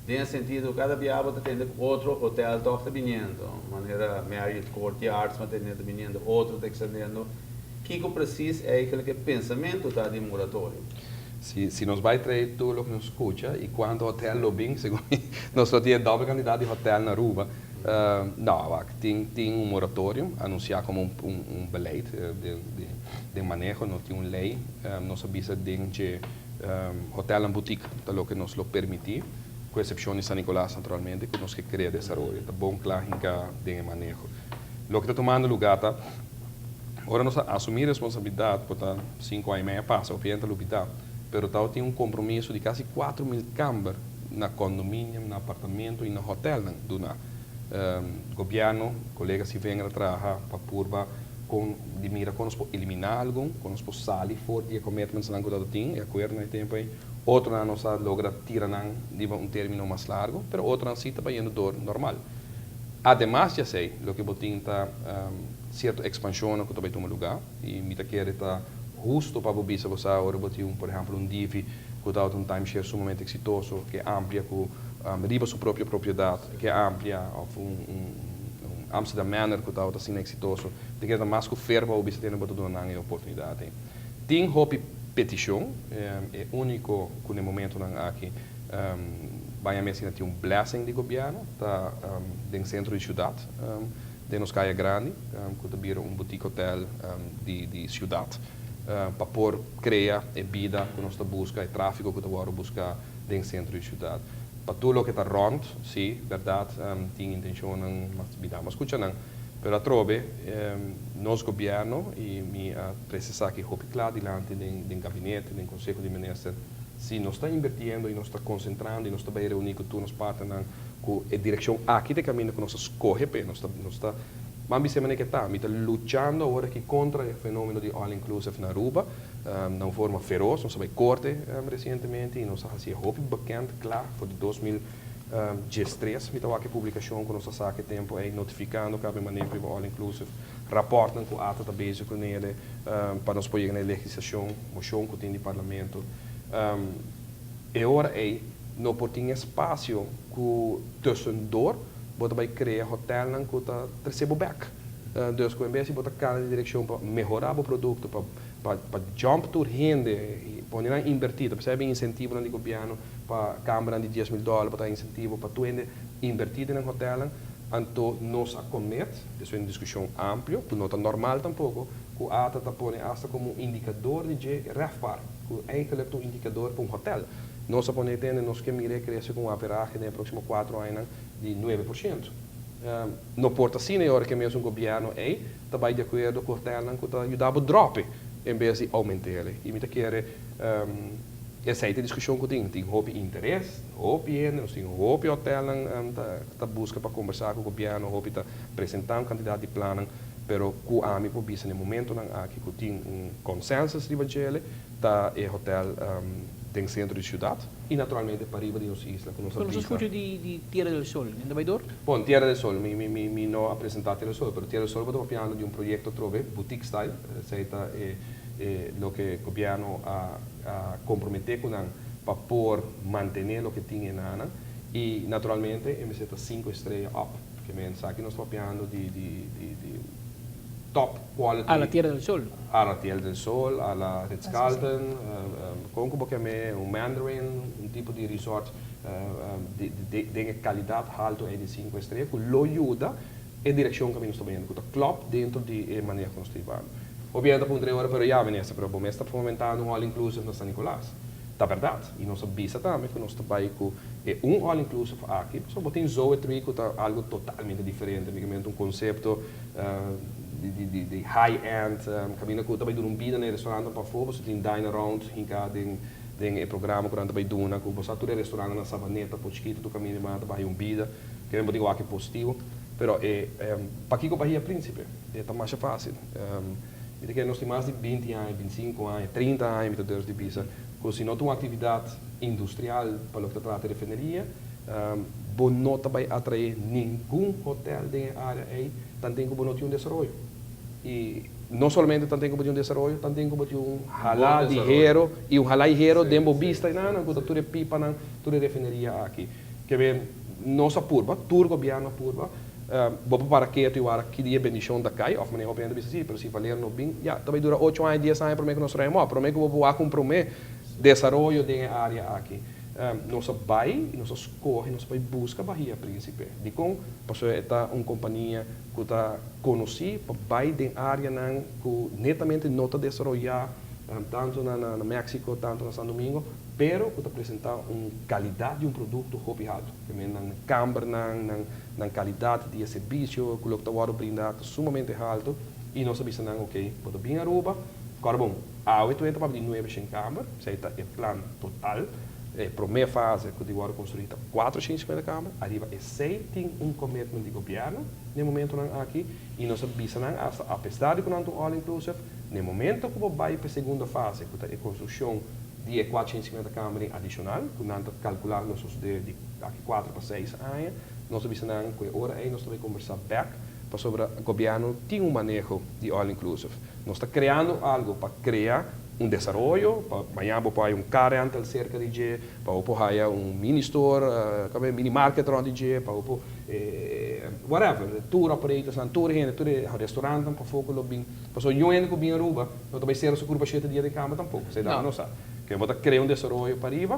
Den sentido, kada biaha bo ta tende ku otro hotel tòg ta biniendo, manera Marriott Courtyards bo ta tende ta biniendo, otro ta ekstendiendo. Kiko presis eigenlijk e pensamentu ta di moratorio? Si, si nos bai trae tur loke nos skucha i kuantu hotel lo bin, segun mi, nos lo tin e dòbel kantidat di hotel na Aruba. No, wak, tin, tin un moratorium anunsiá komo un, un, un beleid den, den, den maneho, no tin un lei. Nos a bisa den dje hotelnan boutique ta loke nos lo permití, ku eksepshon di San Nicolas naturalmente, ku nos ke krea desaroyo. Ta bon kla hinká den e maneho. Loke ta tumando lugá ta. Ora nos a asumí responsabilidat, por ta sinku aña i media pasa, hopi hende ta lubidá, pero tabatin un kompromiso di kasi 4000 kamber na kondominium, na apartamento i na hotèlnan duná. Gobièrnu, kolega Sivenger a traha pa purba kon di mira kon nos por eliminá algun, kon nos por sali for di e commitmentsnan ku tabatin, e akuerdonan e tempu ei. Otronan nos a logra tira nan riba un término mas largu, pero otronan sí ta bayendo dor normal. Ademas di esei, loke bo tin ta sierto ekspanshonnan ku ta bai tuma lugá i mi ta kere ta husto pa bo bisa bo sa ora bo tin un por ehèmpel un Divi ku tabata un timeshare sumamente eksitoso ke amplia ku riba su propio propiedat ke amplia òf un un Amsterdam Manor ku tabata asina eksitoso mi ta kere ta mas ku fair pa bo bisa tene bo ta duna nan e oportunidat ei. Tin hopi petishon e úniko ku na e momentonan aki Baña mes asina tin un blessing di gobièrnu ta den sentro di siudat den nos kaya grandi ku ta bira un boutique hotel di di siudat pa por krea e bida ku nos ta buska e tráfiko ku ta wòrdu buska den sentro di siudat. Pa tur loke ta rònt si bèrdat tin intenshonnan mas bida mas skucha nan pero atrobe nos gobièrnu i mi a trese esaki hopi kla dilanti den den gabinete den konseho di minister. Si nos ta invertiendo y nos ta concentrando y nos ta bay reuni cu tur nos partnernan cu e direccion aki ta e caminda cu nos a scoge p'e, nos ta, nos ta, ban bisa e manera ke ta, mi ta luchando awor aki contra e fenomeno di all inclusive na Aruba, na un forma feroz, nos a bay corte recientemente y nos a haci e hopi bekend, cla, for di 2013 mi ta wak e publicacion cu nos a saca e tempo ey notificando caba e maneho riba all inclusive, raportnan cu ata ta bezig cu nele pa nos por yega na e legislacion. Moshon ku tin di Parlamento, e ora ei no por tin espasio ku tussendoor bo ta bai krea hotelnan ku ta trese bo bèk. Dus ku en bes di bo ta kana den direkshon pa mehorá bo produkto, pa pa pa jump tur hende i pone nan inbertí, ta p'esei bin insentivonan di gobièrnu pa kambernan di 10,000 dòler pa ta insentivo pa tur hende inbertí den nan hotelnan, anto nos a commit, despues di un diskushon amplio ku no ta normal tampoko, Ku ata ta pone asta komo un indikador di dje RevPAR, ku eigenlijk ta un indikador pa un hotel. Nos a pone tende nos ke mira e krese ku un averahe den e próksimo 4 añanan di 9%. No por ta asina e ora ke mes un gobièrnu ei ta bai di akuerdo ku hotelnan ku ta yuda bo dròp e en bes di oument'é. I mi ta kere esei ta e diskushon ku tin. Tin hopi interes, hopi hende, nos tin hopi hotelnan ta buska pa kombersá ku gobièrnu, hopi ta presentá un kantidat di plannan. Pero ku ami por bisa na e momentonan aki ku tin un consensus riba djele ta e hotel den centro di ciudad y naturalmente pariba di nos isla ku nos a Pero nos a bisa. scucha di Tierra del Sol, nan ta bay door? Bon, Tierra del Sol, mi mi mi mi no a presenta Tierra del Sol, pero Tierra del Sol bo ta papiando di un proyecto atrobe, boutique style, esey ta e e loke gobierno a a compromete ku nan pa por mantene loke tin enanan y naturalmente e mester ta cinco estrella up. Ke men esaki nos papiando di di di di top quality. A la Tierra del Sol. A la Tierra del Sol, a la Ritz Carlton, kon ku bo ke me un Mandarin, un tipo di resort di di den e kalidat haltu ei di sinku estrea ku lo yuda e direkshon kaminda nos ta bayendo ku ta klòp dentro di e manera ku nos ta hibando. Hopi hende ta puntra e ora pero ya minister pero bo mes ta fomentando un all inclusive na San Nicolas. Ta bèrdat, i nos a bisa tambe ku nos ta bai ku e un all inclusive aki, pasobra bo tin Zoetry ku ta algu totalmente diferente, básicamente un konsepto di di di high end, kaminda ku ta bai duna un bida na e restaurantnan pafó, boso tin dine around hinká den den e programa ku nan ta bai duna, ku bo sa tur e restaurantnan na Savaneta, Pochkito, tur kaminda di ta bai un bida, ke men bo tin wak e positivo, pero e pakiko Bahia Principe? E ta masha fásil. Mi ta kere nos tin mas di 20 aña, 25 aña, 30 aña mi ta durf di bisa ku si no ta un aktividat industrial pa loke ta trata refineria, bo no ta bai atraé ningun hotel den e área ei tanten ku bo no tin un desaroyo. I no solamente tanten ku bo tin un desaroyo, tanten ku bo tin un halá di hero i un halá di hero den bo bista einan ku ta tur e pipanan, tur e refineria aki. Ke men nos a purba, tur gobièrnu a purba, bo por para ketu i wara ki dia bendishon ta kai, òf manera hopi hende bisa si, pero si Valero no bin, ya, ta bai dura ocho aña, dies aña promé ku nos ruim òp, promé ku bo por wak un promé desaroyo den e área aki. Nos a bai i nos a skohe, nos a bai buska Bahia Principe. Dikon? Pasobra e ta un kompania ku ta konosí pa bai den áreanan ku netamente no ta desaroyá tantu na Mexico, tantu na San Domingo, pero ku ta presentá un kalidat di un produkto hopi haltu. Te men nan kambernan, nan nan kalidat di e servisio ku loke ta wòrdu brindá ta sumamente haltu i nos a bisa nan oke, bo ta bin Aruba, kòrda bon, awe tu e ta papia di nuebe shen kamber, esei ta e plan total, e promé fase ku tin wòrdu konstruí ta 450 kamber, ariba esei tin un commitment di gobièrnu na e momentonan aki i nos a bisa nan asta apesar di ku nan ta un all inclusive, na e momento ku bo bai pa e segundo fase ku ta e konstrukshon di e 450 kamernan adishonal ku nan ta kalkulá lo sosodé di aki 4 pa 6 aña, nos a bisa nan ku e ora ei nos ta bai kombersá bèk pasobra gobièrnu tin un maneho di all inclusive. Nos ta kreando algu pa krea un desaroyo, pa mañana bo por haya un car rental serka di dje, pa bo por haya un mini store, mini market rònt di dje, pa bo por whatever, tour operators, tur hende, tur e restaurantnan pafó ku lo bin. Pasobra niun hende ku bin Aruba no ta bai sera su kurpa 7 dia den kama tampoko, esei no sa. Ke bo ta krea un desaroyo pariba,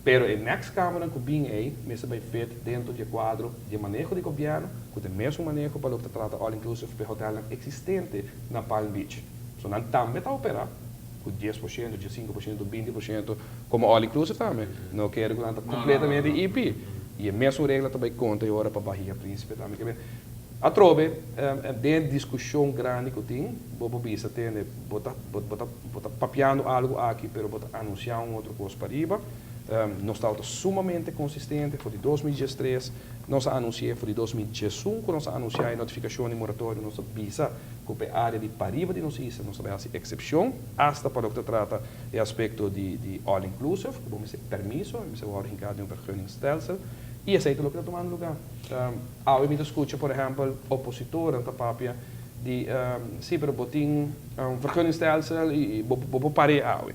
pero e next kamernan ku bin ei mester bai fit dentro di e kuadro di maneho di gobièrnu, ku ta e mesun maneho pa loke ta trata all inclusive pa e hotelnan eksistente na Palm Beach. So nan tambe ta operá ku 10%, 15%, 20% komo all inclusive tambe. No kere ku nan ta kompletamente IP. I e mesun regla ta bai konta e ora pa Bahia Principe tambe. Ke men atrobe den diskushon grandi ku tin, bo por bisa tende, bo ta papiando algu aki, pero bo ta anunsiá un otro kos pariba. Nos ta sumamente konsistente for di 2013, nos a anunsiá for di 2015, nos a anunsiá e notifikashon di moratorio, nos a bisa ku e área di pariba di nos isla, nos ta bai hasi eksepshon, hasta pa loke ta trata e aspekto di all inclusive, ku bo mester permiso, mester wòrdu hinká den un vergunningstelsel, i esei ta loke ta tumando lugá. Awe mi ta skucha, por ehèmpel, opositornan ta papia di si, pero bo tin un vergunningstelsel i bo por para awe.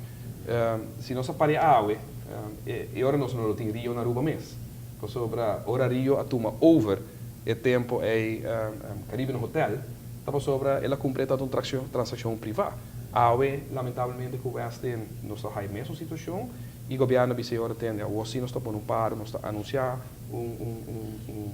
Si nos a para awe, e ora nos no tin Rio na Aruba mes. Pasobra ora Rio a tuma over e tempu ei Caribbean Hotel, ta pasobra el a kumpli un transakshon privá. Awe, lamentablemente, ku Westin nos ta den mesun situashon i gobièrnu a bisa ora tende, awor si nos ta pone un paro, nos ta anunsiá un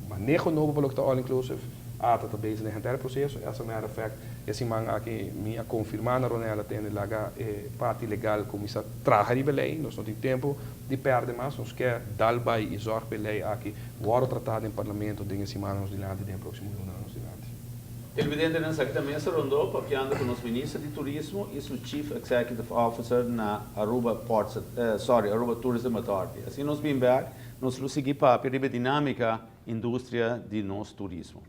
maneho nobo pa loke ta all inclusive, ATA ta bezig den e proseso. As a matter of fact, e siman aki mi a konfirmá na Ronella tende laga e parti legal kuminsá traha riba lei, nos no tin tempu di pèrdè mas, nos ke dal bai i zorg pa e lei aki wòrdu tratá den parlamento den siman nos dilanti, den próksimo luna nos dilanti. Televidentenan, aki tambe a rondó papiando ku nos minister di turismo i su Chief Executive Officer na Aruba Ports, sorry, Aruba Tourism Authority. Asina nos bin back, nos lo sigui papia riba dinámika industria di nos turismo.